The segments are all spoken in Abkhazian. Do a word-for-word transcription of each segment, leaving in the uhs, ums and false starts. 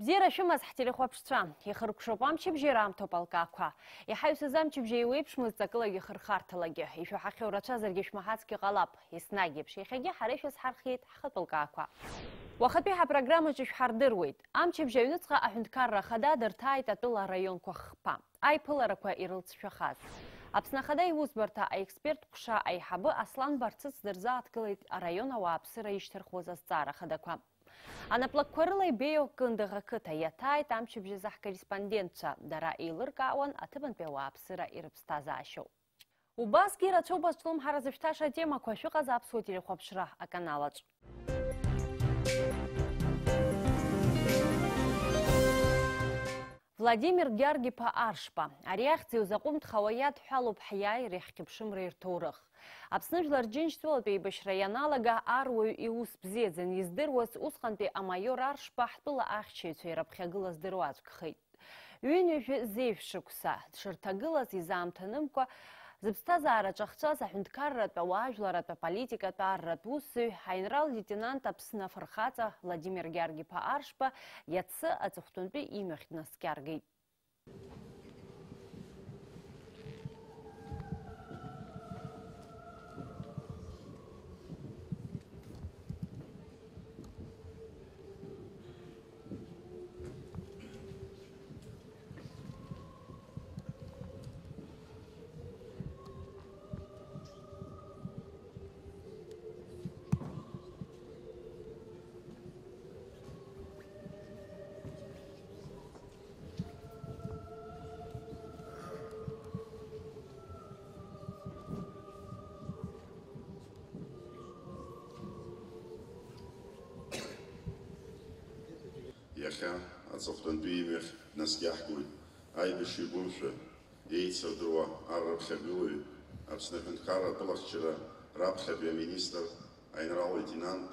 Бзиара шәымаз, ҳтелехәаԥшцәа! Ихыркәшоуп амчыбжьи раамҭоуп алкаақәа. Иҳаҩсыз амчыбжьа еиуеиԥшмызт ҵакылагьы хырхарҭалагьы. Ишәаҳахьоу рацәазаргьы шәмаҳацгьы ҟалап. Еснагь еиԥш, иахьагьы ҳара ишәызҳархиеит ҳхатә лкаақәа. Уахатәи ҳапрограммаҿы ишәҳардыруеит. Амчыбжь аҩныҵҟа аҳәынҭқарра ахада дырҭааит атәыла араионқәа хԥа. Аиԥыларақәа ирылҵшәахаз. Аԥсны Ахада иусбарҭа аексперт ҟәша аиҳабы Аслан Барцыц дырзааҭгылеит араион ауааԥсыра ишьҭырхуаз азҵаара хадақәа. Анаплакқәа рыла ибеиоу Кындыӷ ақыҭа иаҭааит амчыбжь азы ҳкорреспондентцәа, дара еилыркаауан аҭыԥантәи ауааԥсыра ирыԥсҭазаашьоу. Убасгьы ирацәоуп азҿлымҳара зышәҭаша атемақәа, шәыҟаз аԥсуа телехәаԥшра аканалаҿ. Владимир Гьаргь-иԥа Аршба. Ари ахьӡ иузаҟәымҭхауа иадҳәалоуп ҳиааиреи ҳхьыԥшымреи рҭоурых. Аԥсны Жәлар Џьынџьтәылатә еибашьра ианалага, аруаҩ иус бзиаӡаны издыруаз усҟантәи амаиор Аршба ҳтәыла ахьчаҩцәа ирыԥхьагылаз дыруаӡәкхеит. Ҩынҩажәи зеижә шықәса дшырҭагылаз изаамҭанымкәа, зыԥсҭазаара ҿахҵәаз аҳәынҭқарратә, ауаажәларратә, аполитикатә, арратә усзуҩ, аинрал-леитенант Аԥсны афырхаҵа Владимир Гьаргь-иԥа Аршба иацы аҵыхәтәантәи имҩахь днаскьаргеит. Иахьа аҵыхәтәантәи имҩахь днаскьаҳгоит аибашьҩы гәымшәа, еицырдыруа ар рыԥхьагылаҩ, Аԥсны Аҳәынҭқарра атәылахьчара раԥхьатәи аминистр, аинрал-леитенант,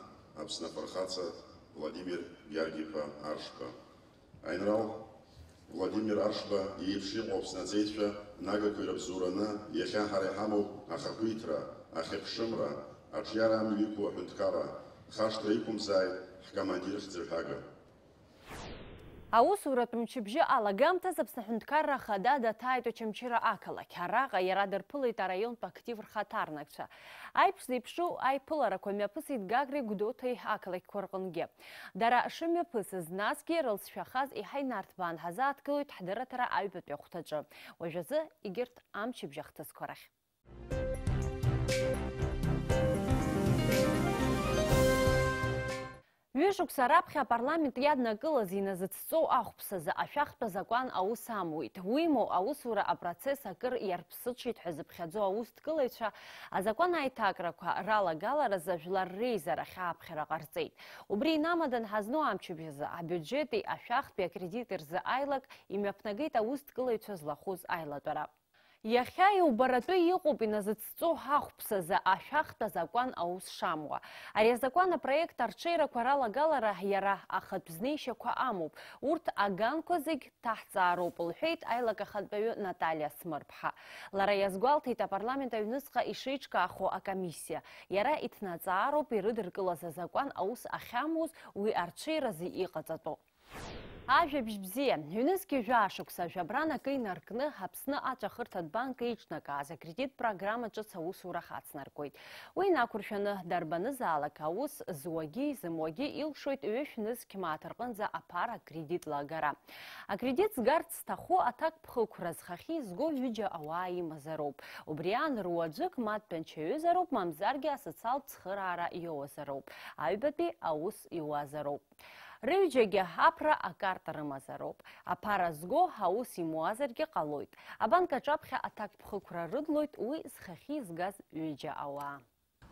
Аԥсны афырхаҵа Владимир Гьаргь-иԥа Аршба. Аинрал Владимир Аршба иеиԥш иҟоу Аԥсны аҵеицәа нагақәа ирыбзоураны иахьа ҳара иҳамоуп ахақәиҭра, ахьыԥшымра, аҿиара амҩа иқәу аҳәынҭқарра, хашҭра иқәымзааит ҳкомандир хьӡырҳәага. Аусуратә мчыбжьы алагамҭаз Аԥсны Аҳәынҭқарра Ахада даҭааит Очамчыра ақалақь. Араҟа иара дырԥылеит араионтә актив рхаҭарнакцәа. Аиԥш зеиԥшу аиԥыларақәа мҩаԥысит Гагреи Гәдоуҭеи ақалақьқәа рҟынгьы. Дара шымҩаԥысыз, насгьы рылҵшәахаз еиҳа инарҭбаан ҳазааҭгылоит ҳдырраҭара аҩбатәи ахәҭаҿы. Уажәазы егьырҭ амчыбжь ахҭысқәа рахь. Ҩышықәса раԥхьа апарламент иаднакылаз иназыцҵоу ахәԥсазы ашәахтә азакәан аус амуит. Уимоу, аусура апроцесс акыр иарԥсыҽит ҳәа зыԥхьаӡо аусҭгылаҩцәа азакәан аиҭакрақәа ралагаларазы ажәлар реизарахь ааԥхьара ҟарҵеит. Убри инамадан ҳазну амчыбжь азы абиуџьети ашәахтәи акредити рзы аилак имҩаԥнагеит аусҭгылаҩцәа злахәыз аилатәара. Иахьа иубаратәы иҟоуп иназыцҵо ҳахәԥсазы ашәахтә азакәан аус шамуа. Ари азакәан апроект арҽеирақәа ралагалара иара ахатә знеишьақәа амоуп. Урҭ аганқәа зегь ҭаҳҵаароуп, лҳәеит аилак ахантәаҩы Наталиа Смырԥҳа. Лара иазгәалҭеит апарламент аҩныҵҟа ишеиҿкаахо акомиссиа. Иара иҭнаҵаароуп ирыдыркылаз азакәан аус ахьамуз, уи арҽеиразы иҟаҵатәу. Ажәабжь бзиа, ҩнызқьи жәаа шықәса жәабран акы инаркны, Аԥсны аҵәахырҭатә банк еиҿнакааз акредит программа ҿыц аусура хацнаркуеит. Уи инақәыршәаны дарбанызаалак аус зуагьы изымуагьы илшоит ҩышә нызқь мааҭ рҟынӡа аԥара акредитла агара. Акредит згарц зҭаху аҭакԥхықәра зхахьы изго ҩыџьа ауаа имазароуп. Убри аан руаӡәык ма дтәанчаҩызароуп, мамзаргьы асоциалтә цхыраара иоуазароуп, аҩбатәи аус иуазароуп. Рыҩџьагьы аԥра акарта рымазароуп. Аԥара зго аус имуазаргьы ҟалоит. Абанк аҿаԥхьа аҭакԥхықәра рыдлоит уи зхахьы изгаз ҩыџьа ауаа.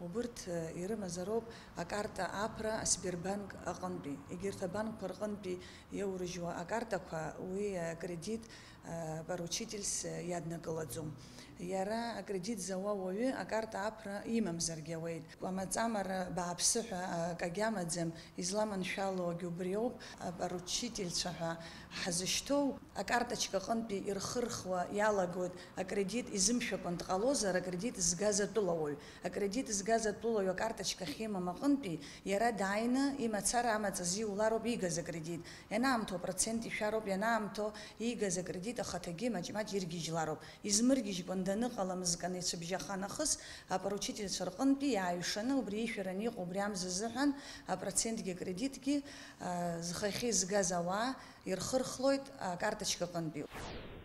Убырҭ, э, ирымазароуп акарта аԥра асбербанк аҟынтәи. Егьырҭ абанкқәа рҟынтәи иаурыжьуа акартақәа уи, э, акредит, э, поручительс, э, иаднакылаӡом. Иара акредит зауа уаҩы акарта аԥра имамзаргьы ауеит. Амаҵамара бааԥсы ҳәа акагьы амаӡам, изламаншәалоугь убриоуп, апоручительцәа ҳәа ҳазышьҭоу акарточка аҟынтәи ирхырхуа иалагоит акредит изымшәакәан дҟалозар, акредит згаз атәылауаҩ. Акредит згаз Газ атәылаҩ акарточка ахьимам аҟынтәи, иара дааины имацара амаҵ азиулароуп иигаз акредит. Ианаамҭоу апроцент ишәароуп, ианаамҭоу иигаз акредит ахаҭагьы маҷ-маҷ иргьежьлароуп. Измыргьежькәан даныҟала мызканы ицәыбжьаха нахыс, апоручительцәа рҟынтәи иааҩшаны убри ишәараны иҟоу убри амза азыҳәан апроцентгьы акредитгьы, а, зхахьы изгаз ауаа ирхырхлоит акарточка аҟынтәи.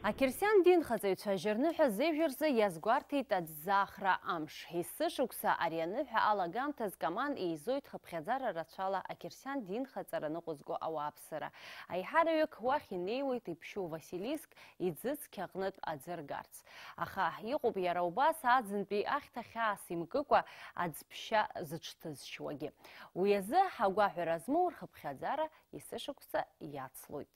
Ақьырсиан динхаҵаҩцәа ажьырныҳәа зежә рзы иазгәарҭеит аӡӡаахра амш. Есышықәса ари аныҳәа алагамҭаз Каман еизоит хыԥхьаӡара рацәала ақьырсиан динхаҵара ныҟәызго ауааԥсыра. Аиҳараҩык уахь инеиуеит иԥшьоу Василиск иӡыцқьа аҟнытә аӡы ргарц. Аха иҟоуп иара убас аӡынтәи ахьҭа хьаас имкыкәа аӡԥшьа зыҽҭызшьуагьы. Уи азы ҳагәаҳәара змоу рхыԥхьаӡара есышықәса иацлоит.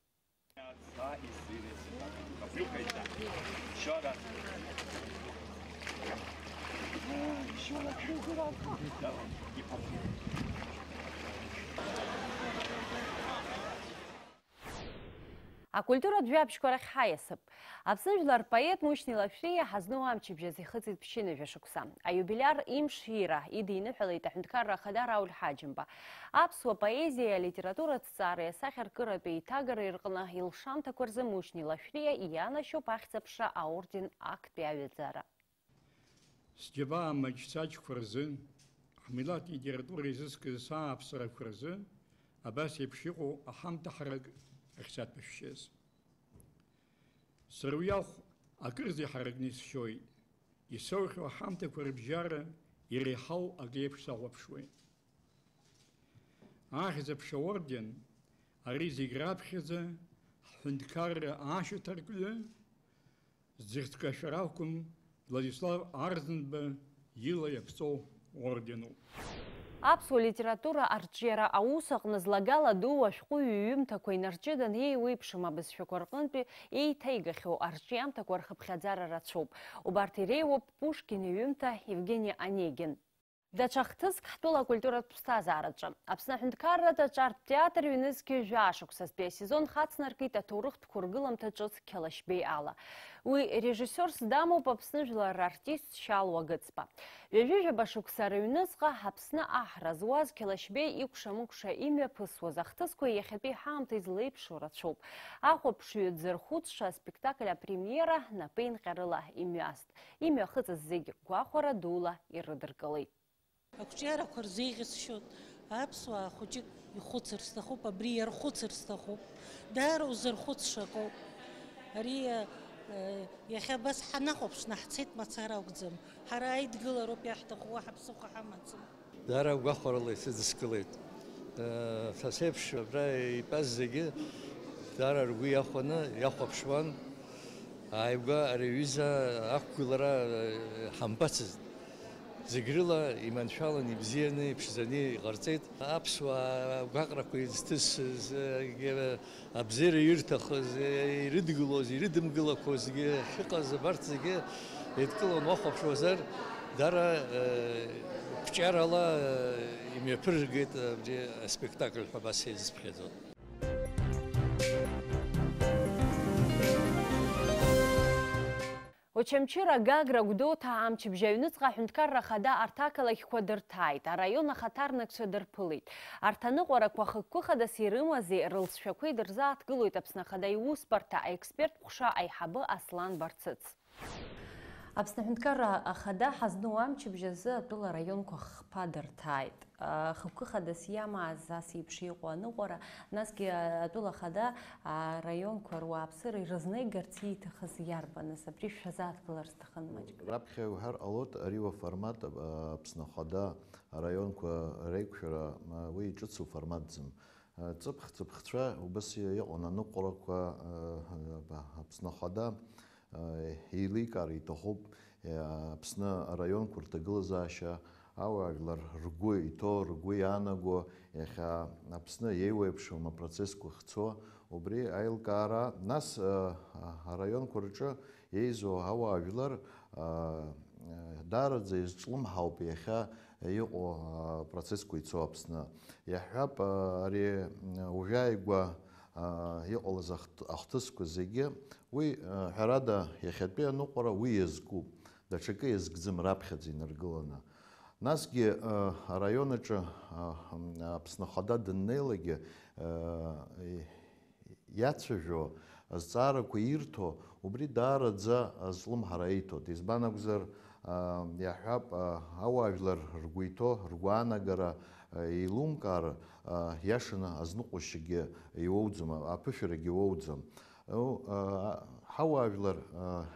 Акультуратә жәабжьқәа рахь ҳаиасып. Аԥсны жәлар рпоет Мушьни Лашәриа ҳазну амчыбжь азы ихыҵит ԥшьынҩажәа шықәса. Аиубилиар имш ира идиныҳәалеит аҳәынҭқарра ахада Рауль Ҳаџьымба. Аԥсуа поезиеи алитературатә ҭҵаареи асахьаркыратә еиҭагареи рҟны илшамҭақәа рзы Мушьни Лашәриа ианашьоуп ахьӡ-аԥша аорден актәи аҩаӡара. Сџьабаа маҷ-саҷқәа рзы, ҳмилаҭ литература изызкыз сааԥсарақәа рзы абас еиԥш иҟоу аҳамҭа ҳарак ахьсаҭәашәшьаз. Сырҩахә акырӡа иҳаракны исшьоит, исоухьоу аҳамҭақәа рыбжьара иреиҳау акы еиԥш сахәаԥшуеит. Ахьӡ-аԥша орден, ари зегь раԥхьаӡа ҳҳәынҭқарра ашьаҭаркҩы, зыхьӡ кашәар акәым, Владислав Арӡынба ила иаԥҵоу орденуп. Аԥсуа литература арҿиара аус аҟны злагала дуу ашәҟәыҩҩы иҩымҭақәа инарҷыданы еиуеиԥшым абызшәақәа рҟынтәи еиҭаигахьоу арҿиамҭақәа рхыԥхьаӡара рацәоуп. Убарҭ иреиуоуп Пушкин иҩымҭа Евгений Онегин. Даҽа хҭыск ҳтәыла акультуратә ԥсҭазаараҿы. Аԥсны аҳәынҭқарратә аҿартә театр ҩнызқьи жәаа шықәсазтәи асезон хацнаркит аҭоурыхтә қәыргыламҭа ҿыц Қьалашьбеи ала. Уи режиссиорс дамоуп Аԥсны жәлар рартист Шьалуа Гыцба. Ҩажәи жәаба шықәса рыҩныҵҟа Аԥсны аҳра зуаз Қьалашьбеи икәша-мыкәша имҩаԥысуаз ахҭысқәа иахьатәи ҳаамҭа излеиԥшу рацәоуп. Ахәаԥшҩы дзырхәыцша аспектакль апремиера напеинҟьарыла имҩаст. Имҩахыҵыз зегь гәахәара дула ирыдыркылеит. Ақәҿиарақәа рзеиӷьасшьоит. Аԥсуаа хәыҷык ихәыцыр сҭахуп, абри иархәыцыр сҭахуп. Даара узырхәыцша акоуп. Ари, э, иахьа абас ҳанахәаԥш, наҳцеит мацара акәӡам. Ҳара аидгылароуп иаҳҭаху, уаҳа ԥсыхәа ҳамаӡам. Даара гәахәарала исыдыскылеит. Э, са сеиԥш абра итәаз зегьы даара ргәы иахәаны иахәаԥшуан. Ааигәа ари аҩыза ақәгылара, э, ҳамбацызт. Зегь рыла иманшәалан, ибзианы, иԥшӡаны иҟарҵеит. Аԥсуаа гәаҟрақәа изҭысыз, э, абзиара ирҭахыз, э, ирыдгылоз, ирыдымгылақәозгьы ахьыҟаз абарҭ зегьы еидкыланы уахәаԥшуазар, дара, э, қәҿиарала, э, имҩаԥыргеит абри аспектакль ҳәа абас еизысԥхьаӡон. Очамчыра, Гагра, Гәдоуҭа амчыбжь аҩныҵҟа аҳәынҭқарра ахада арҭ ақалақьқәа дырҭааит, араион ахаҭарнакцәа дырԥылеит. Арҭ аныҟәарақәа хықәкы хадас ирымази, рылҵшәақәеи дырзааҭгылоит Аԥсны Ахада иусбарҭа аексперт ҟәша аиҳабы Аслан Барцыц. Аԥсны аҳәынҭқарра ахада ҳазну амчыбжь азы атәыла араионқәа хԥа дырҭааит. Хықәкы хадас иамааз ас еиԥш иҟоу аныҟәара, насгьы атәыла ахада араионқәа руааԥсыра ирызнеигарц ииҭахыз иарбаныз, абри шәазааҭгылар сҭахын маҷк. Раԥхьа иуҳәар ҟалоит, ари уа формат, а, Аԥсны ахада араионқәа реиқәшәара, а, уи иҿыцу форматӡам. А, ҵыԥх-ҵыԥхцәа убас иҟан аныҟәарақәа, а, а, Аԥсны ахада еиликаар иҭахуп, е, Аԥсны араионқәа рҭагылазаашьа, ауаажәлар ргәы иҭоу, ргәы иаанаго, иахьа Аԥсны иеиуеиԥшым апроцессқәа ахьцо, убри аилкаара, нас, е, араионқәа рҿы еизо ауаажәлар, е, даараӡа изҿлымҳауп иахьа иҟоу, а, процессқәа ицо Аԥсны. Иаҳҳәап, а, ари, м, уажәааигәа, а, иҟалаз ахҭ-, ахҭысқәа зегьы, уи, а, ҳәарада, иахьатәи аныҟәара уи иазкуп, даҽакы иазкӡам раԥхьаӡа инаргыланы. Насгьы, э, араион аҿы, э, м, Аԥсны Ахада даннеилакгьы, э, и-, иацәажәо, азҵаарақәа ирҭо, убри даараӡа азлымҳара иҭоит. Избан акәзар, э, иаҳҳәап, э, ауаажәлар ргәы иҭоу, ргәаанагара, э, еилумкаар, э, иашаны азныҟәашьагьы иоуӡом, аԥышәарагьы иоуӡом. Ҳауаажәлар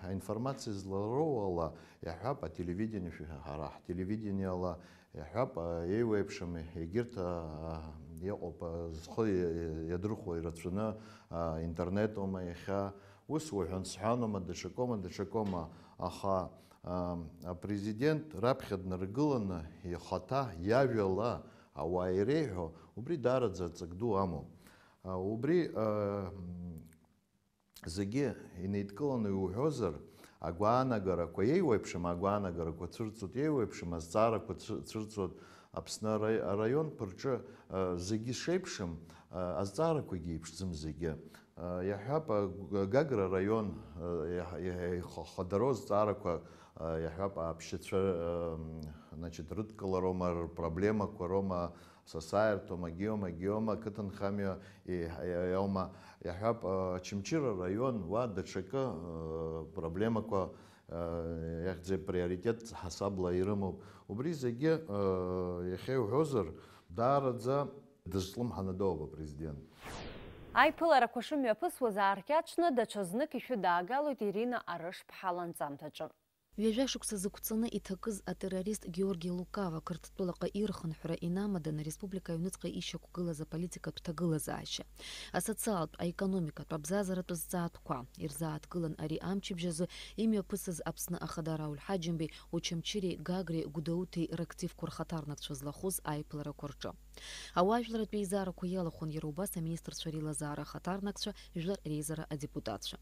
аинформациа злароу ала иаҳҳәап, ателевидение шәа-, ҳара ҳтелевидение ала иаҳҳәап, еиуеиԥшым егьырҭ, иҟоуп, зхы иадырхәо ирацәаны, интернетума иахьа, ус уҳәан сҳәаноума, даҽакоума, даҽакоума, аха апрезидент раԥхьа днаргыланы ихаҭа иажәала ауаа иреиҳәо, убри даараӡа ҵак ду амоуп. Убри зегьы инеидкыланы иуҳәозар, агәаанагарақәа еиуеиԥшым, агәаанагарақәа цәырҵуеит, еиуеиԥшым азҵаарақәа цәы-, цәырҵуеит Аԥсны ара-, араионқәа рҿы, э, зегьы шеиԥшым, э, азҵаарақәагьы еиԥшӡам зегьы. Э, иаҳҳәап, э, Г-, Гагра араион, э, иаҳ-, иаҳ-, ихадароу азҵаарақәа, э, иаҳҳәап, аԥшьацәа, э, значит, рыдкылароума, рпроблемақәа роума, Сасааирҭоума, Гиома, Гиома, ақыҭанхамҩа, е-, е-, иаума, иаҳҳәап, Очамчыра араион, уа даҽакы, э, проблемақәа, э, иахьӡи приоритет ҳасабла ирымоуп. Убри зегьы, э, иахьа иуҳәозар, даараӡа дызҿлымҳаны дыҟоуп апрезидент. Аиԥыларақәа шымҩаԥысуаз ааркьаҿны, даҽазнык ишәыдаагалоит Ирина Арышԥҳа ланҵамҭаҿы. Ҩажәа шықәса зықәҵаны иҭакыз атеррорист Георги Лукава Қырҭтәылаҟа ирхынҳәра инамаданы ареспублика аҩныҵҟа ишьақәгылаз аполитикатә ҭагылазаашьа, асоциалтә, аекономикатә, абзазаратә зҵаатәқәа ирзааҭгылан ари амчыбжь азы имҩаԥысыз Аԥсны Ахада Рауль Ҳаџьымбеи Очамчыреи Гагреи Гәдоуҭеи рактивқәа рхаҭарнакцәа злахәыз аиԥыларақәа рҿы. Ауаажәларратә еизарақәа иалахәын иара убас аминистрцәа реилазаара ахаҭарнакцәа, жәлар реизара адепутатцәа.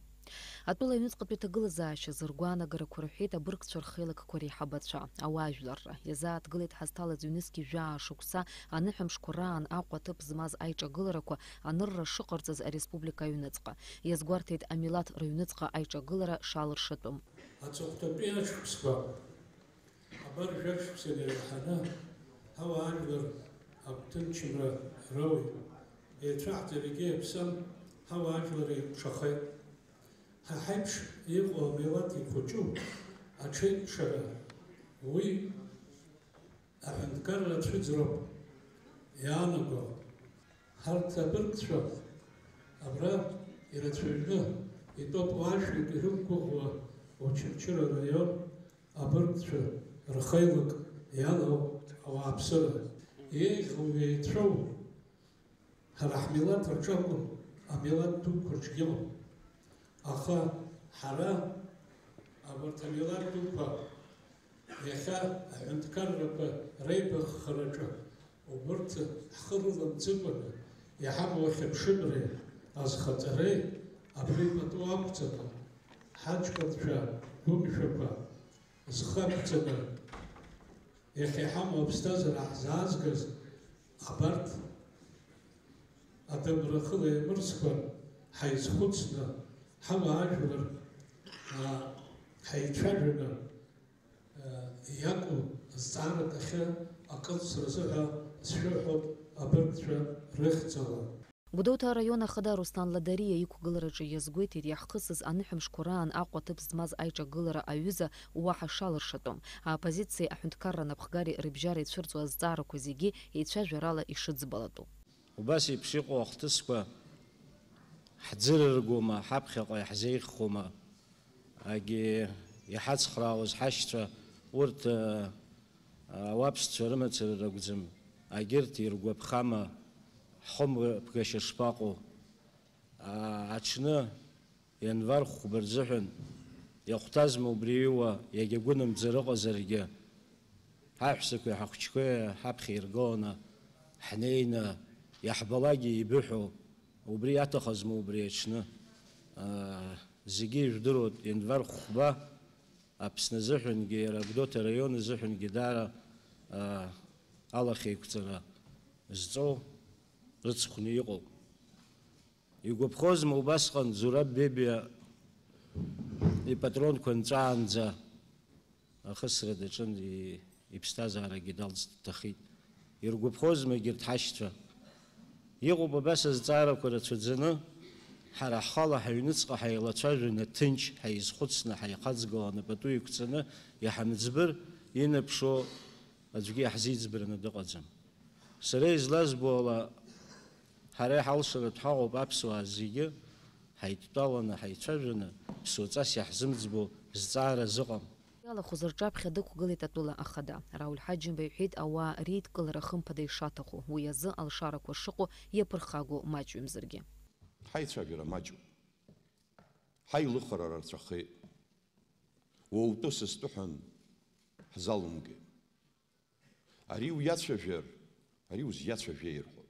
Атәыла аҩныҵҟатәи аҭагылазаашьазы ргәаанагарақәа рҳәеит абыргцәа рхеилакқәа реиҳабацәа, ауаажәларра. Иазааҭгылеит ҳазҭалаз ҩнызқьи жәаа шықәса аныҳәамшқәа раан Аҟәа аҭыԥ змаз аиҿагыларақәа анырра шыҟарҵаз ареспублика аҩныҵҟа. Иазгәарҭеит амилаҭ рыҩныҵҟа аиҿагылара шалыршатәым. Аҵыхәтәантәи ашықәсқәа Абар, жәа шықәса иреиҳаны ҳауаажәлар агәҭынчымра роуеит. Еицәаҳҵарагьы иаԥсам, ҳауаажәлар еиқәшахеит. Ҳа ҳаиԥш иҟоу амилаҭ ихәыҷу аҽеикәшара, уи аҳәынҭқарра ацәыӡроуп иаанаго. Ҳарҭ абыргцәа абра ирацәаҩны итәоуп, уашәҩык ирықәгәыӷуа Очамчыра араион абыргцәа рхеилак иалоу ауааԥсыра. Еиӷьу, еицәоу ҳара ҳмилаҭ рҿы акәым, амилаҭ дуқәа рҿгьы ыҟоуп. Аха ҳара абарҭ амилаҭ дуқәа Иахьа аҳәынҭқаррақәа реибаххараҿы убырҭ ҳхы рыламӡыкәаны иҳамоу ахьыԥшымреи азхаҵареи абри пату ақәҵаны, ҳаҷкәынцәа гәымшәақәа зхы ақәҵаны, иахьа иҳамоу аԥсҭазаара ҳзаазгаз абарҭ адамра хыла еимырскәа ҳаизхәыцны, ҳауаажәлар, аа, ҳаицәажәаны, Иакәу азҵааратә ахьы акылсразы ҳәа сшәырҳәоит абыргцәа рыхьӡала. Гәдоуҭа араион ахада Руслан Ладариа иқәгылараҿы иазгәеиҭеит, иаҳхысыз аныҳәамшқәа раан Аҟәа аҭыԥ змаз аиҿагылара аҩыза уаҳа шалыршатәым, аоппозициеи аҳәынҭқарра анапхгареи рыбжьара ицәырҵуа азҵаарақәа зегьы еицәажәарала ишыӡбалатәу. Убас еиԥш иҟоу ахҭысқәа ҳӡырыргома, ҳаԥхьаҟа иаҳзеиӷьхома, агьи иҳацхраауаз ҳашьцәа, урҭ, а, ауаԥсцәа рымацара ракәӡам, агьырҭ иргәаԥхама, ҳхымҩаԥгашьа шԥаҟоу? А, аҽны, ианвар хәба рзыҳәан, иахәҭазма убри иуа, иагьа гәынамӡар ыҟазаргьы? Ҳаҳәсақәеи ҳахәҷқәеи ҳаԥхьа иргыланы ҳнеины иаҳбалакгьы ибыҳәо, убри иаҭахызма убри аҽны? Аа, зегьы ижәдыруеит, ианвар хәба Аԥсны азыҳәангьы, иара Гәдоуҭа араион азыҳәангьы даара, аа, алахьеиқәҵара зҵоу рыцхәны иҟоуп. Игәаԥхозма убасҟан Зураб Бебиа ипатронқәа нҵәаанӡа ахысра даҿын, и-, Иԥсҭазаарагьы далҵт дҭахеит. Иргәаԥхозма егьырҭ ҳашьцәа? Иҟоуп абас азҵаарақәа рацәаӡаны, ҳара ҳхала ҳаҩныҵҟа ҳаилацәажәаны, ҭынч ҳаизхәыцны, ҳаихаҵгыланы, пату иқәҵаны иҳамӡбыр, инаԥшуа аӡәгьы иаҳзиӡбараны дыҟаӡам. Сара излазбо ала, ҳара иҳалшаратә ҳаҟоуп аԥсуаа зегьы ҳаидтәаланы, ҳаицәажәаны, ԥсуаҵас иаҳзымӡбо зҵаара зыҟам. Иалахәыз рҿаԥхьа дықәгылеит атәыла ахада. Рауль Ҳаџьымба иҳәеит, ауаа реидкылара хымԥада ишаҭаху, уи азы алшарақәа шыҟоу иаԥырхагоу маҷҩымзаргьы. Ҳаицәажәара маҷуп. Ҳаилыхара рацәахеит. Уаутәы сызтәы ҳәан ҳзалумгеит. Ари уиацәажәар, ари узиацәажәеи рҳәоит.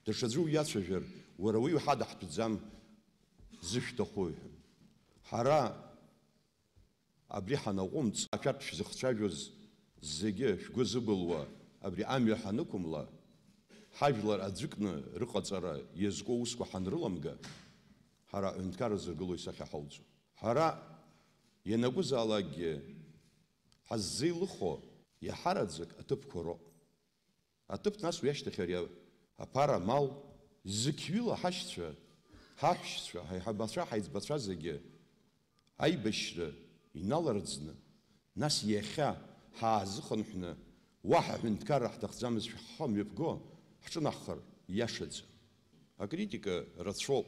Даҽаӡәы уиацәажәар, уара уи уҳадаҳтәӡам, зышәҭаху иҳәон. Ҳара абри ҳанаҟәымҵ, ашәарҭ шәзыхцәажәоз зегьы шәгәы зыбылуа абри амҩа ҳанықәымла, ҳажәлар аӡәыкны рыҟаҵара иазку аусқәа ҳанрыламга, ҳара аҳәынҭқарра зыргыло исахьа ҳауӡом. Ҳара ианакәызаалакгьы ҳаззеилыхо иаҳараӡак аҭыԥқәа роуп. Аҭыԥ, нас уи ашьҭахь ари аԥара амал, зықьҩыла ҳашьцәа, ҳаҳәшьцәа, ҳаиҳабацәа, ҳаиҵбацәа зегьы аибашьра иналарӡны, нас иахьа ҳаазыхынҳәны, уаҳа аҳәынҭқарра ҳҭахӡамызшәа ҳхы мҩаԥго ҳҿынаҳхар ииашаӡам. Акритика рацәоуп.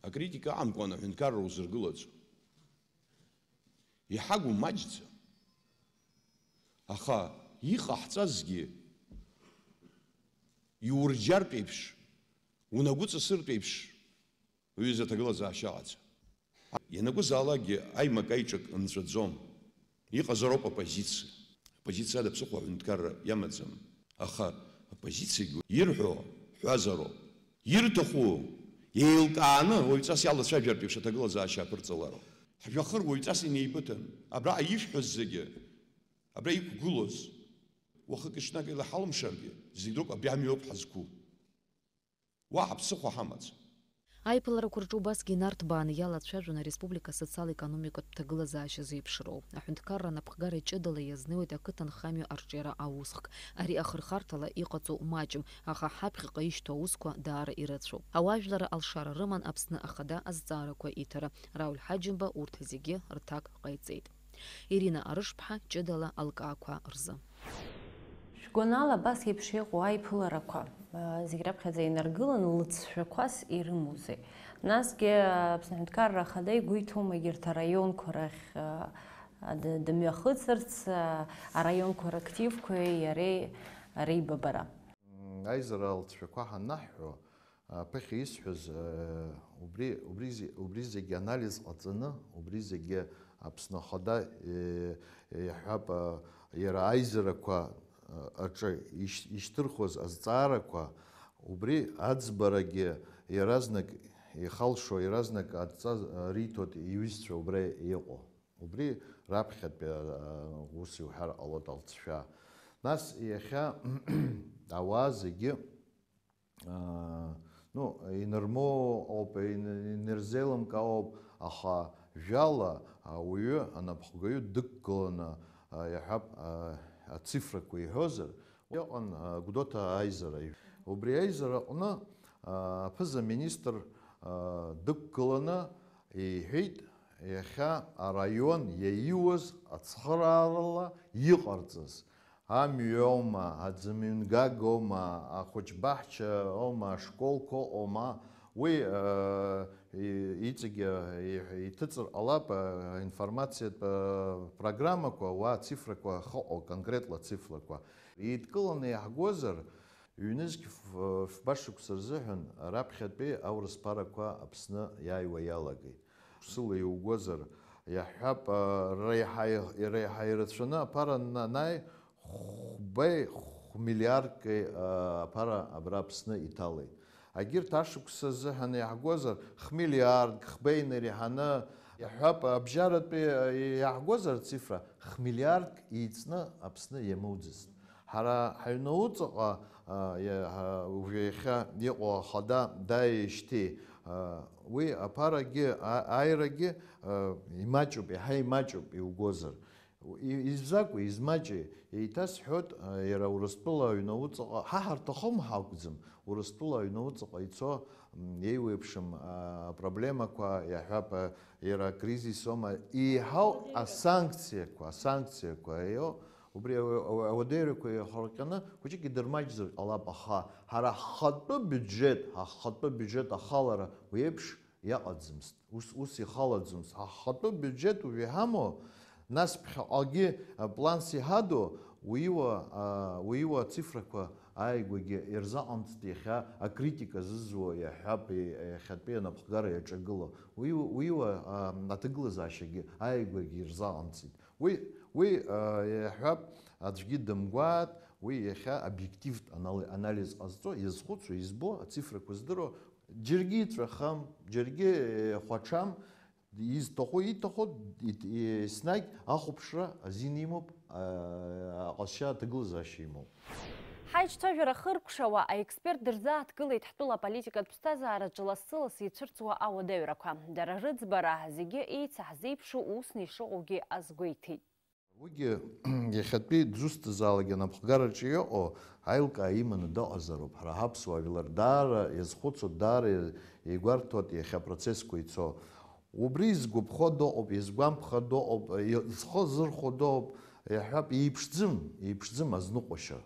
Акритика амкәан аҳәынҭқарра узыргылаӡом. Иҳагу маҷӡам. Аха иҟаҳҵазгьы иурџьартә еиԥш, унагәыҵасыртә еиԥш, уҩыза аҭагылазаашьа аҟаӡам. Ианакәызаалакгьы аимак-аиҿак нҵәаӡом. Иҟазароуп аппозициа. Аппозициа ада ԥсыхәа аҳәынҭқарра иамаӡам. Аха аппозициагьы ирҳәо ҳәазароуп. Ирҭаху еилкааны уаҩҵас иалацәажәартә еиԥш аҭагылазаашьа аԥырҵалароуп. Ҳжәахыр уаҩҵас инеибыҭан. Абраҟа ишәҳәоз зегьы, абра иқәгылоз, уахыки-ҽнаки илаҳалымшаргьы, зегь роуп абри амҩа ауп ҳазқәу. Уаҳа ԥсыхәа ҳамаӡам. Аиԥыларақәа рҿы убасгьы инарҭбааны иалацәажәон ареспублика асоциал-економикатә ҭагылазаашьа зеиԥшроу. Аҳәынҭқарра анапхгара ҷыдала иазнеиуеит ақыҭанхамҩа арҿиара аусхк. Ари ахырхарҭала иҟаҵоу маҷым, аха ҳаԥхьаҟа ишьҭоу аусқәа даара ирацәоуп. Ауаажәларра алшара рыман Аԥсны Ахада азҵаарақәа иҭара. Рауль Ҳаџьымба урҭ зегьы рҭак ҟаиҵеит. Ирина Арышԥҳа ҷыдала алкаақәа рзы. Шәгәанала, абас еиԥш иҟоу аиԥыларақәа, а, зегь раԥхьаӡа инаргыланы лыҵшәақәас ирымоузеи? Насгьы, а, Аԥсны Аҳәынҭқарра Ахада игәы иҭоума егьырҭ араионқәа рахь, а, а, д-, дымҩахыҵырц, а, араионқәа рактивқәеи иареи реибабара? М, аизара алҵшәақәа ҳанаҳҳәо, Аԥыхьа исҳәаз, э, убри, убри зе-, убри зегьы анализ ҟаҵаны, убри зегьы Аԥсны Ахада, э, иаҳҳәап, э, иара аизарақәа, э, аҿы иш-, ишьҭырхуаз азҵаарақәа, убри аӡбарагьы иаразнак ихалшо, иаразнак адҵа, э, риҭоит иҩызцәа убра иҟоу. Убри раԥхьатәи, э, ус иуҳәар ҟалоит алҵшәа. Нас иахьа ауаа зегьы Аа, ну, инырмоу ауп, ин-, инырзеилымкаауа ауп, аха жәала ауаҩы, анапхгаҩы дықәгыланы, а, иаҳәап, а, ацифрақәа иҳәозар, иҟан, а, Гәдоуҭа аизара. Убри аизара аҟны, а, аԥыза-министр, а, дықәгыланы иҳәеит, иахьа араион иаиуаз ацхыраарала иҟарҵаз. Амҩа аума, аӡымҩангагоума, ахәыҷбаҳча аума, ашколқәа ыҟоума, уи, э, и-, иҵегьы и-, иҭыҵыр ҟалап, э, информациатә, э, программақәа, уа ацифрақәа ахьыҟоу, конкретла ацифрақәа. Еидкыланы иаҳгозар, ҩнызқь ф-, фба шықәса рзыҳәан раԥхьатәи аурыс ԥарақәа Аԥсны иааиуа иалагеит. Ԥсыла иугозар, иаҳҳәап, а, реиҳа, реиҳа ирацәаны аԥара анааи, хәбеи, хә-миллиардки, а, аԥара абра Аԥсны иҭалеит. Агьырҭ ашықәса азыҳәан иаҳгозар, хә-миллиардк, хәбеи инареиҳаны, иаҳҳәап, абжьаратәи, а, иаҳгозар ацифра, хә-миллиардк еиҵны Аԥсны иамоуӡацт. Ҳара ҳаҩны уҵаҟа, а, иа-, ҳа-, уажәы иахьа иҟоу ахада дааижьҭеи, а, уи аԥарагьы, а-, аирагьы, а, имаҷуп, иаҳа имаҷуп иугозар. Изакәи, измаҷи, еиҭасҳәоит, иара Урыстәыла аҩны уҵаҟа, ҳа ҳарҭахым ҳакәӡам, Урыстәыла аҩны уҵаҟа ицо, еиуеиԥшым апроблемақәа, иаҳҳәап, иара акризисома, еиҳау асанкциақәа, асанкциақәа ио, убри ауадаҩрақәа иахырҟьаны хәыҷык идырмаҷзар ҟалап, аха ҳара ҳхатәы биуџьет, ҳахатәы биуџьет ахалара уи еиԥш иаҟаӡамызт. Ус, ус ихалаӡомызт. Ҳахатәы биуџьет уажә иҳамоу, нас ԥхьаҟагьы, а, планс иҳадоу, уиуа, а, уиуа ацифрақәа ааигәагьы ирзаҟамҵт иахьа акритика зызуа, иаҳҳәап, и-, иахьатәи анапхгара иаҿагылоу. Уиуа, уиуа, а, аҭагылазаашьагьы ааигәагьы ирзаҟамҵеит. Уи, уи, а, иаҳҳәап, аӡәгьы дымгәааит, уи иахьа обиективтә анали-, анализ ҟазҵо, иазхәыцуа, избо, ацифрақәа здыруа, џьаргьы иҵәахам, џьаргьы, э, хәаҽам, изҭаху иҭаху, ит-, еснагь ахәаԥшра азин имоуп, а-, аҟазшьа аҭагылазаашьа имоуп. Ҳаиҿцәажәара хыркәшауа, аексперт дырзааҭгылеит ҳтәыла аполитикатә ԥсҭазаараҿы лассы-лассы ицәырҵуа ауадаҩрақәа. Дара рыӡбара, зегьы еицаҳзеиԥшу усны ишыҟоугьы азгәеиҭеит. Уигьы иахьатәи дзусҭазаалак анапхгараҿы иҟоу аилкаа иманы дыҟазароуп. Ҳара ҳаԥсуа жәлар даара иазхәыцуа, даара игәарҭоит иахьа апроцессқәа ицо. Убри изгәаԥхо дыҟоуп, изгәамԥхо дыҟоуп, зхы зырхәо дыҟоуп, иаҳҳәап, еиԥшӡам, еиԥшӡам азныҟәашьа,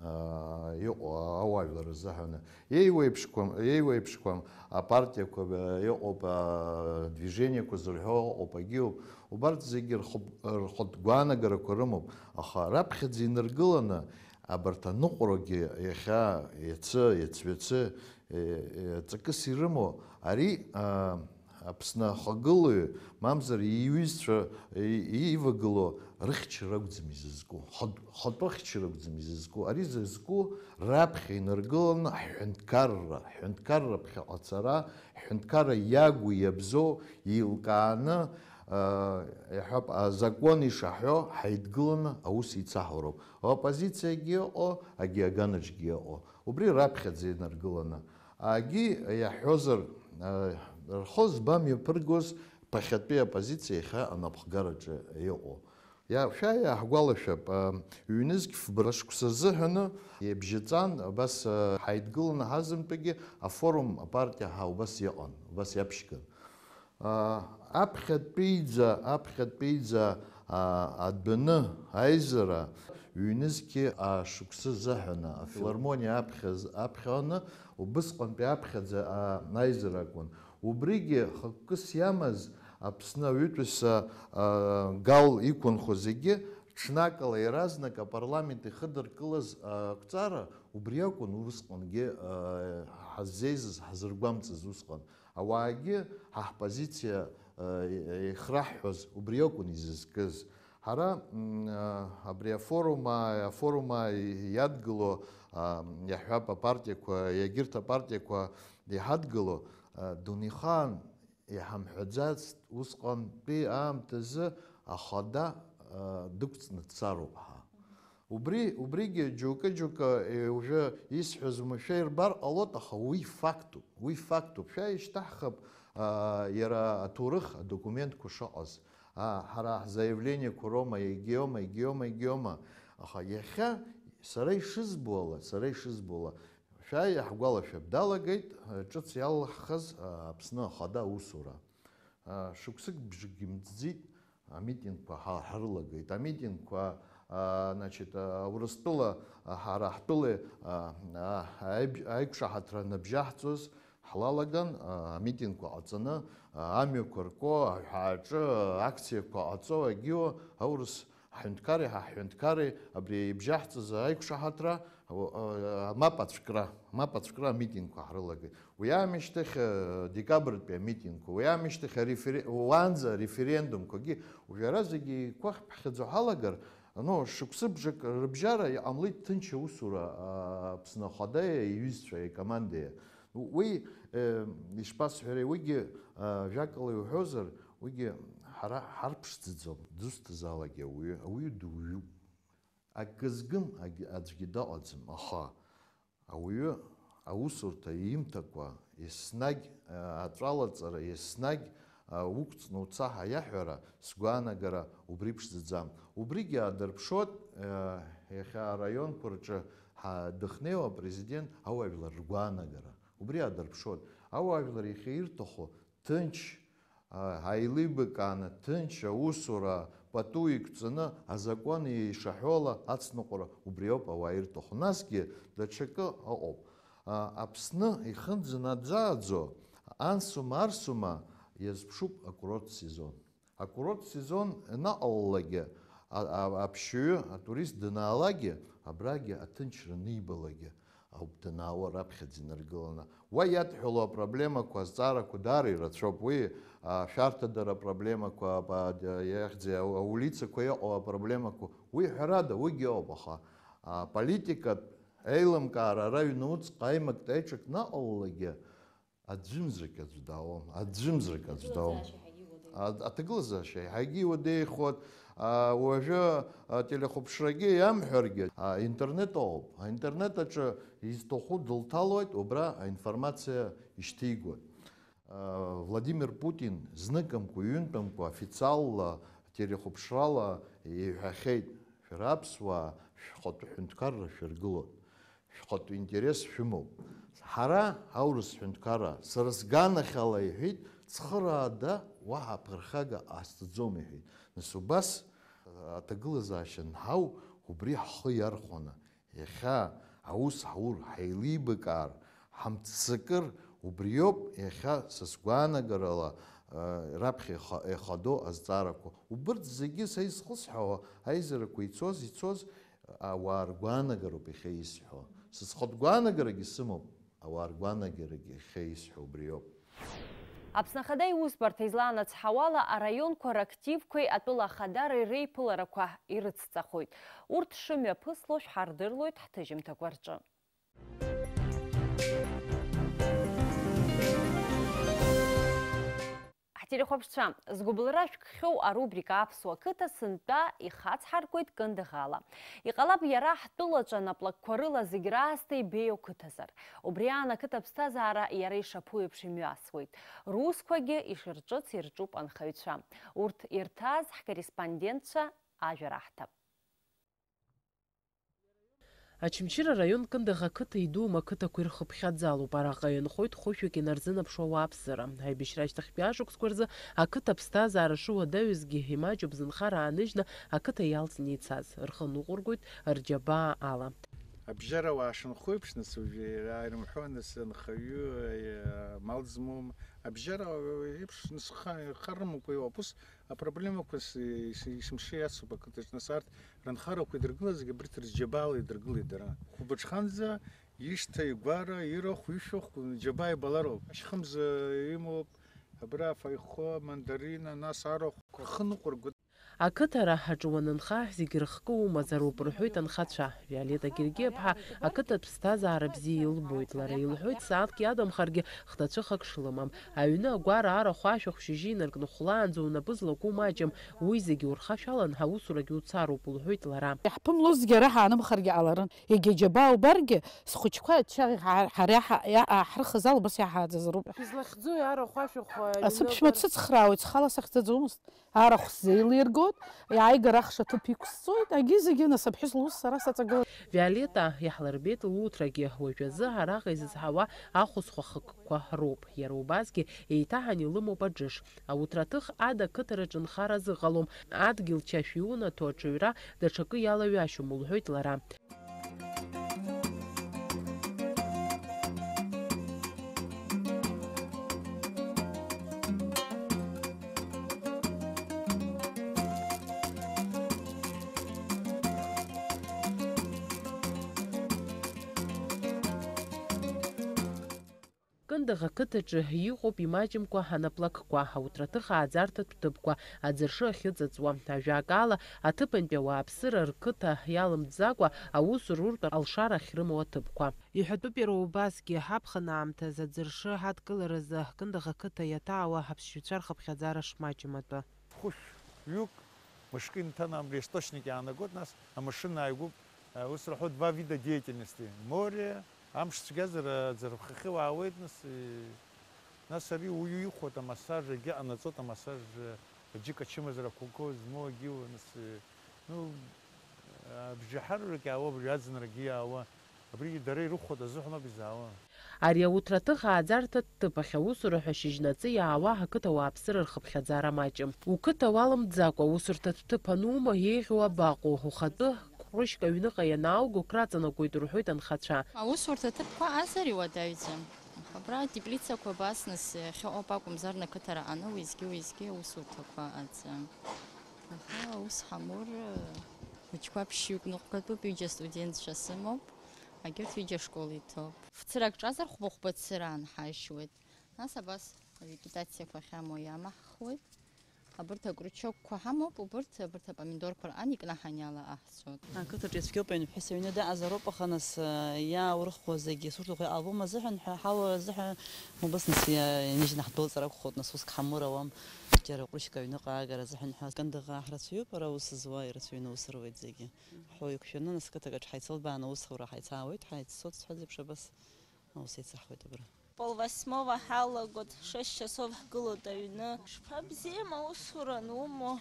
аа, иҟоу ауаажәлар рзыҳәаны. Еиуеиԥшқәам, еиуеиԥшқәам апартиақәа, аа, иҟоуп, аа, движениақәа зырҳәо ыҟоуп, агьыуп. Убарҭ зегьы рхатә, рхатә гәаанагарақәа рымоуп, аха раԥхьаӡа инаргыланы абарҭ аныҟәарагьы иахьа, иацы, иацҩацы, е, е, ҵакыс ирымоу, ари, аа, Аԥсны ахагылаҩ, мамзар иҩызцәа, и-, иивагылоу рыхьчара акәӡам изызку, хатә-, хатәы ахьчара акәӡам изызку. Ари зызку раԥхьа инаргыланы ҳҳәынҭқарра, ҳҳәынҭқарра ԥхьаҟа ацара, ҳҳәынҭқарра иагу иабзоу еилкааны, а, иаҳҳәап, азакәан ишаҳәо ҳаидгыланы аус еицаҳуроуп. Аоппозициагьы ыҟоу, агьи аганаҿгьы ыҟоу. Убри раԥхьаӡа инаргыланы. Агьи иаҳҳәозар, а, рхы зба мҩаԥыргоз ԥахьатәи апозициа иахьа анапхгараҿы иҟоу. Иа-, шәа иааҳгәалашәап, а, ҩнызқь фба шықәса рзыҳәаны ибжьаҵан, абас, а, ҳаидгыланы ҳазымтәагьы афорум апартиа ҳа убас иҟан, убас иаԥшьган. А, аԥхьатәиӡа, аԥхьатәиӡа, а, адәаны аизара ҩнызқьи ашықәсы заҳәаны афилармониа аԥхьаз-, аԥхьаны убысҟантәи аԥхьаӡа, а, аизара акәын. Убригьы хықәкыс иамаз Аԥсны аҩытәыҩса, а, Гал иқәынхо зегьы ҽнакала иаразнак апарламент ихыдыркылаз, а, ақәҵара убри акәын усҟангьы, а, ҳаззеизаз, ҳазыргәамҵыз усҟан. Ауаагьы ҳа ҳпозициа, э, ихраҳҳәоз убри акәын изызкыз. Ҳара, м, э, абри афорум, афорум иадгыло, а, иаҳҳәап, апартиақәа, егьырҭ апартиақәа иҳадгыло, э, дунеихаан иҳамҳәаӡацт усҟантәи аамҭазы ахада, э, дықәҵны дцароуп ҳа. Убри, убригьы џьоукы-џьоукы, е, уажәы исҳәаз уамашәа ирбар ҟалоит, аха уи фактуп, уи фактуп. Шәа ишьҭаҳхып, а, иара аҭоурых адокументқәа шыҟаз. А, ҳара ҳзаиавлениақәа роума, егьиоума, егьиоума, егьиоума. Аха иахьа сара ишызбо ала, сара ишызбо ала, шәа иаҳгәалашәап, далагеит, а, ҿыц иалаҳхыз, а, Аԥсны Ахада аусура. А, шықәсык бжакгьы мҵӡеит, амитингқәа ҳа-, ҳрылагеит. Амитингқәа, а, значит, а, Урыстәыла, а, ҳара ҳтәылеи, а, а, аиб-, аиқәшаҳаҭра аныбжьаҳҵоз ҳлалаган, а, амитингқәа ҟаҵаны, а, амҩақәа рку, аҳәааҿы, а, акциақәа ҟаҵо, агьиуа, аурыс ҳҳәынҭқарреи ҳа ҳҳәынҭқарреи абри ибжьаҳҵаз аиқәшаҳаҭра, а, а, мап ацәкра, мап ацәкра амитингқәа ҳрылагеит. Уи аамышьҭахь, э, декабртәи амитингқәа, уи аамышьҭахь арефере-, уаанӡа ареферендумқәагьы, уажәы ара зегьы еиқәаҳԥхьаӡо ҳалагар, ну, шықәсыбжак рыбжьара иҟамлеит ҭынч аусура, а, Аԥсны Ахада иҩызцәа икомандеи. Уи, э, ишԥасҳәари, уигьы, а, жәакала иуҳәозар, уигьы ҳара ҳарԥшӡаӡом, дызусҭазаалакгьы ауаҩы, ауаҩы дуаҩуп. Акы згым аг-, аӡәгьы дыҟаӡам, аха ауаҩы аусурҭа иимҭакәа, еснагь, а, аҵәалаҵара, еснагь, уқәҵны уца ҳәа иаҳәара, сгәаанагара, убри ԥшӡаӡам. Убригьы аадырԥшуеит, иахьа араионқәа рҿы ҳа-, дыхнеиуа апрезидент ауаажәлар ргәаанагара. Убри аадырԥшуеит. Ауаажәлар иахьа ирҭаху ҭынч, а, ҳаилибакааны, ҭынч аусура пату иқәҵаны, азакәан еишаҳәола ацныҟәара убриоуп ауаа ирҭаху. Насгьы даҽакы ыҟоуп. А, Аԥсны ихынӡанаӡааӡо, ансума-арсума иазԥшуп акурорттә сезон. Акурорттә сезон анаҟалалакгьы, а, а, аԥшьаҩы, атурист данаалакгьы, абрагьы аҭынчра анибалакгьы ауп данаауа раԥхьаӡа инаргыланы. Уа иадҳәалоу апроблемақәа, азҵаарақәа даара ирацәоуп. Уи, а, ашәарҭадара апроблемақәа, а, а, иахьӡи, а, аулицақәа иҟоу апроблемақәа, уи ҳәарада, уигьы ыҟоуп, аха, а, политикатә еилымкаара ара ҩнуҵҟа аимак-, аиҿак наҟалалакгьы, аӡәымзарак аӡә даауам, аӡәымзарак аӡә даауам. Аҭагылазаашьа иаҳагьы иуадаҩхоит. А, уажәы, а, телехәаԥшрагьы иамҳәаргьы, а, интернет ыҟоуп. Аинтернет аҿы изҭаху дылҭалоит, убра аинформациа ишьҭигоит. А, Владимир Путин зныкымкәа, ҩынтәымкәа официалла, телехәаԥшрала иҳәахьеит, шәара аԥсуаа шәхатәы ҳәынҭқарра шәыргылоит. Шәхатәы интерес шәымоуп. Ҳара, аурыс ҳәынҭқарра, сара сганахьала иҳәеит, цхыраада уаҳа аԥырхага ҟасҵаӡом, иҳәеит. Нас убас аҭагылазаашьа анҳау, убри ҳхы иархәаны, иахьа аус ҳаур, ҳаилибакаар, ҳамццакыр, убриоуп иахьа са сгәаанагарала, э, раԥхьа иха-, ихадоу азҵаарақәа. Убырҭ зегьы са исхысҳәаауа, аизарақәа ицоз, ицоз, ауаа ргәаанагароуп иахьа исҳәо. Са схатә гәаанагарагьы сымоуп, ауаа ргәаанагарагьы иахьа исҳәо убриоуп. Аԥсны Ахада иусбарҭа излаанацҳауала, араионқәа рактивқәеи атәыла ахадареи реиԥыларақәа ирыцҵахоит. Урҭ шымҩаԥысло шәҳардырлоит ҳҭыжьымҭақәа рҿы. Ҳтелехәаԥшцәа, згәыбылра шәкхьоу арубрика Аԥсуа қыҭа сынтәа ихацҳаркуеит Кындыӷала. Иҟалап, иара ҳтәылаҿы анаплакқәа рыла зегь раасҭа ибеиоу қыҭазар. Убри аан ақыҭа ԥсҭазаара иара ишаԥу еиԥш имҩасуеит. Русқәагьы ишырҿыц ирҿуп анхаҩцәа. Урҭ ирҭааз ҳкорреспондентцәа ажәа раҳҭап. Очамчыра араион Кындыӷ ақыҭа идуу ақыҭақәа ирхыԥхьаӡалоуп. Араҟа ианхоит хәышәҩык инарзынаԥшуа ауааԥсыра. Аибашьра ашьҭахьтәи ажәақәа рзы ақыҭа аԥсҭазаара шыуадаҩызгьы имаҷуп зынхара ааныжьны ақыҭа иалҵны ицаз. Рхы ныҟәыргоит рџьабаа ала. Абжьарауаа шынхо еиԥш, нас, уажәы иара ирымҳәо, нас, анхаҩы, э, мал змоу, абжьарауаа еиԥш, нас, ха-, рхы рымакәа иҟоуп. Ус апроблемақәа с-, с-, есымша иацуп ақыҭаҿ, нас, арҭ рынхарақәа идыргылазаргьы абырҭ рџьабаала идыргылеит дара. Хәылбыҽханӡа ишьҭа, игәара, ирахә, ишәахә, џьабаа ибалароуп. Ашьхымза имоуп, абра афаихо, мандарина, нас арахә, рхы ныҟәыргоит. Ақыҭара аҿы уанынха, зегь рыхкы умазароуп, рҳәоит анхацәа. Виолетта Гергиаԥҳа ақыҭатә ԥсҭазаара бзиа илбоит. Лара илҳәоит, сааҭк иадамхаргьы хҭацәыхак шлымам. Аҩны агәара арахә ашәахә шьыжьы инаркны хәлаанӡа унапы злаку маҷым, уи зегьы урхашәалан, ҳаусурагьы уцароуп, лҳәоит лара. Иаҳԥымлозгьы ара ҳаанымхаргьы ҟаларын. Егьа џьабаа убаргьы, схәыҷқәа аччаҟ ҳа-, ҳара иаҳа-, иа-, ааҳрыхыз ала убас иаҳааӡазароуп. Излахьӡу арахә ашәахә, Асыԥшәма дцәыцхраауеит, схала сахьӡаӡомызт. Арахә сзеилиргоит, иааигара ахш аҭыԥ иқәсҵоит, агьи зегьы, нас, аԥҳәыс лус сара саҵагылан. Виолетта иаҳлырбеит луҭрагьы, уажәазы араҟа изызҳауа ахәыцхә ахкқәа роуп. Иара убасгьы еиҭаҳан илымоуп аџыш. Ауҭраҭых ада ақыҭараҿы нхара азыҟалом, адгьыл чашә иунаҭо аҽаҩра даҽакы иалаҩашьом, лҳәоит лара. Кындыӷ ақыҭаҿы иҟоуп имаҷымкәа анаплакқәа, ауҭраҭых ааӡарҭатә ҭыԥқәа, аӡыршы ахьыҵыҵуа, ажәакала, аҭыԥантәи ауааԥсыра рқыҭа иалымҵӡакәа аус руртә алшара ахьрымоу аҭыԥқәа. Иҳәатәуп иара убасгьы, ҳаԥхын аамҭазы аӡыршы ҳадкыларазы Кындыӷ ақыҭа иаҭаауа аԥсшьаҩцәа рхыԥхьаӡара шмаҷым атәы. Хәышәҩык мышкы инҭанамри источник иаанагоит, нас амашьына ааигәоуп, ус рҳәоит, два вида деятельности, море, амш цәгьазар, аӡырхахьы уаауеит, нас, и-, Нас ари уаҩы ихәоит амассаж, егьи ҟанаҵоит амассаж, егьи ачымазара ақәылқәа змоу егьи, нас, ну, абжеиҳарак иаауа, абри аӡынрагьы иаауа, абригьы дара ирыхәоит азыҳәан ауп изаауа. Ари ауҭраҭых ааӡарҭа ҭыԥ ахь аусура ҳәа шьыжьнаҵы иаауа ақыҭа ауааԥсыра рхыԥхьаӡара маҷым. Уқыҭа уалымӡакәа аусурҭа ҭыԥ анума, еиӷьу абаҟоу, ухатәы ҟәрышьк аҩныҟа ианаауго, краҵанакуеит рҳәоит анхацәа. Аусурҭа ҭыԥқәа азар иуадаҩӡам. Аха абра атеплицақәа абас нас иахьыҟоуп акәымзар, рнақыҭара ҟаны уеизгьы-уеизгьы аусурҭақәа аӡам. Аха аус ҳамур, хәыҷқәа ԥшьҩык ныҟәгатәуп, ҩыџьа студентцәа сымоуп, егьырҭ ҩыџьа ашкол иҭоуп. Фцырак ҿазар хәба-хәба цыра анҳажьуеит. Нас абас арепетициақәа ахьамоу иамаҳхуеит. Абырҭ акрючокқәа ҳамоуп, убырҭ, абырҭ апомидорқәа рҟан икнаҳан иалаҟаҳҵоит. Ақыҭаҿы ицәгьоуп, аҩны ԥҳәыс аҩны дыҟазароуп, аха нас, иааурыхуа зегьы сурҭахәи албом азыҳәан ҳәа, ҳауа азыҳәан, убыс нас иа-, ианыжьны ҳдәылҵыр акәхоит, нас уск ҳамур ауам, џьара ҟәрышьк аҩныҟа аагара азыҳәан ҳәа. Кындыӷаа ҳрацәаҩуп, ара аус зуа ирацәаҩны аус руеит зегьы. Ҳәа иқәшәаны, нас қыҭак аҿы ҳаицылбааны аус аура ҳаицаауеит, ҳаиццоит, сҳәоит, зеиԥш абас аус еицаҳуеит абра. Полвосьмого ҳалагоит, шесть часов ҳгылоит аҩны. Шԥабзиам аусура анумоу,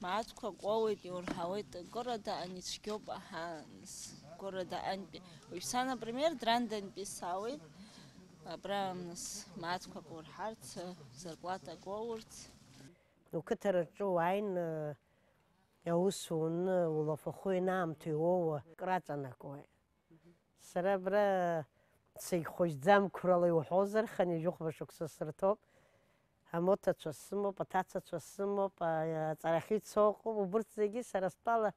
мааҭқәак уоуеит, иурҳауеит, города ани цәгьоуп, аҳа, нас, города антәи. Уажәшьҭа, например, Драндантәи саауеит, абра, нас, мааҭқәак урҳарц, зарплатак уоурц. Уқыҭараҿы уааины, аус уны, улафахәы ианаамҭоу иуоуа, краҵанакуеит. Сара абра сагьхәыҷӡам, қәрала иуҳәозар, хынҩажәи хәба шықәса сырҭоуп. Амоҭацәа сымоуп, аҭацацәа сымоуп, а-, аҵарахьы ицо ыҟоуп, убырҭ зегьы сара стәала,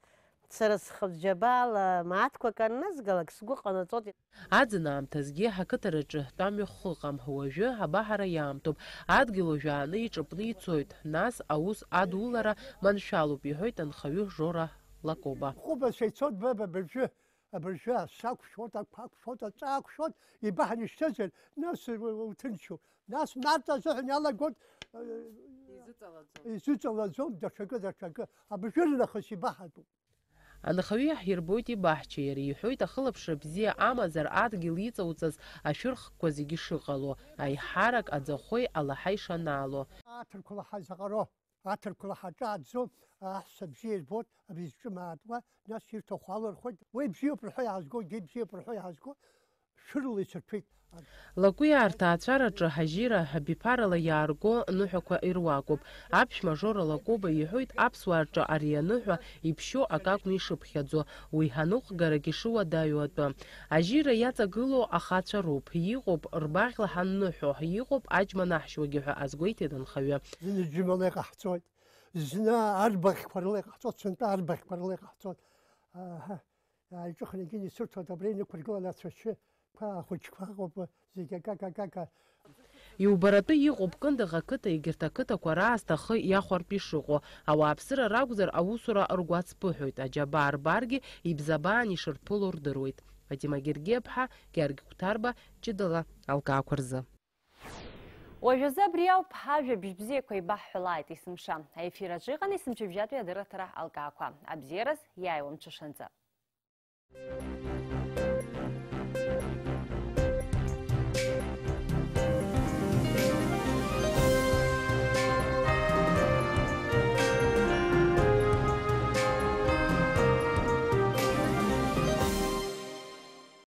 сара схатә џьабаала мааҭқәак анназгалак, сгәы ҟанаҵоит. Аӡын аамҭазгьы ҳақыҭараҿы тәамҩахә ыҟам, уажәы абаҳара иаамҭоуп, адгьыл уажәааны иҿыпны ицоит, нас аус адулара маншәалоуп, иҳәоит анхаҩы Жора Лакоба. Хәба шәеицоит, баб, абыржәы, абыржәы ашша ақәшәоит, ақәа ақәшәоит, аҵаа ақәшәоит, ибаҳан ишьҭызар, нас у-, у-, уҭынчуп. Нас Нарҭ азыҳәан иалагоит, э, изыҵалаӡом. Изыҵалаӡом, даҽакы, даҽакы. Абыржәы рнахыс ибаҳатәуп. Анхаҩы иаҳирбоит ибаҳча, иара иҳәоит, ахылаԥшра бзиа амазар, адгьыл иҵауҵаз ашәырхқәа зегьы шыҟало, аиҳарак аӡахәеи алаҳаи шанаало. Аҭырқәа лаҳа заҟароу, аҭырқәа лаҳа ҿааӡом, аҳәса бзиа ирбоит, абри зҿы маатуа, нас ирҭаху алырхуеит, уи бзиоуп рҳәо иаазго, егьи бзиоуп рҳәо иаазго, шәырла ицырҭәеит. Лакәиаа рҭаацәараҿы ажьира абиԥарала иаарго ныҳәақәа ируакуп. Аԥшәма Жора Лакоба иҳәоит, аԥсуаа рҿы ари аныҳәа иԥшьоу акы акәны ишыԥхьаӡо, уи аныҟәгарагь ишыуадаҩу атәы. Ажьира иаҵагылоу ахацәа роуп, иҟоуп рбаӷьла ҳанныҳәо, иҟоуп аџьма анаҳшьуагьы ҳәа азгәеиҭеит анхаҩы. Зны џьымала иҟаҳҵоит, зны арбаӷьқәа рыла иҟаҳҵоит, сынтәа арбаӷьқәа рыла иҟаҳҵоит. Аҳа. Иааиҿыхны егьин исырҭоит, абра инықәыргыланы ацәашьы, қәа ахәыҷқәа ыҟоуп, зегь акака-кака. Иубаратәы иҟоуп Кындыӷ ақыҭа егьырҭ ақыҭақәа раасҭа ахы иахәартә ишыҟоу. Ауааԥсыра ракәзар, аусура ргәаҵԥыҳәоит, аџьабаа рбаргьы ибзабаан ишырԥыло рдыруеит. Фатима Гергиаԥҳа, Георги Қәҭарба, ҷыдала алкаақәа рзы. Уажәазы абри ауп, ажәабжь бзиақәа еибаҳҳәалааит есымша. Аефир аҿы иҟан есымчыбжьатәи адырраҭара алкаақәа. Абзиараз, иааиуа мҽышанӡа.